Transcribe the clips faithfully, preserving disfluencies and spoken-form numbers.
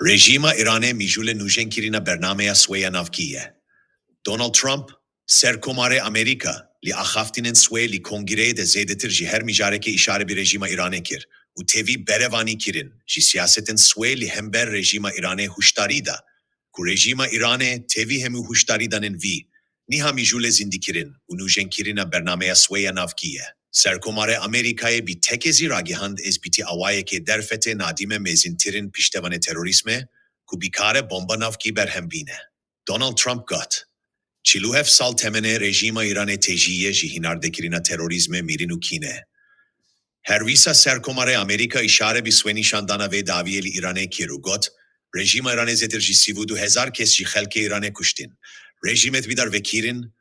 Rejîma Îranê mijûlê nûjenkirina bernameya swê ya navkî ye. Donald Trump, Serkomarê Amerîka, li axaftinên swê li Kongreyê de zêdetir ji her mijarekê îşare bi rejîma Îranê kir û tevî berevanî kirin ji siyasetên swê li hember rejîma Îranê huşdarî da ku rejîma Îranê tevî hemû huşdarîdanên vî niha mijûlê zindîkirin û nûjenkirina bernameya swê ya navkî ye. Serkomarê Amerîkayê bi tekê zî ragihand, ez bi ti awayekê derfetê nadîme mêzintirîn piştevanê terorîzmê ku bikare bomba navkî berhem bîne. Donald Trump got, çil û heft sal temenê rejîma Îranê têjî ye ji hînardekirina terorîzmê, mîrîn û kîne. Her wisa Serkomarê Amerîka îşare bi swê nîşandana vê dawiyê li Îranê kir û got, rejîma Îranê zêtir ji sî û du hezar kes ji xelkê Îranê kuştin. Rejîmê bi darve kirin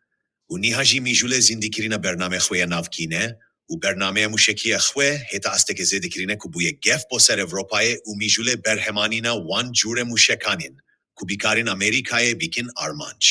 û niha jî mijûlê zindîkirina bername xwe ya navkî ne û bernameya muşekî ya xwe hêta astekê zêdekirî ne ku bûye gef bo ser Ewropayê û mijûlê berhemanîna wan cûre muşekanîn ku bikarin Amerîkayê bikin armanc.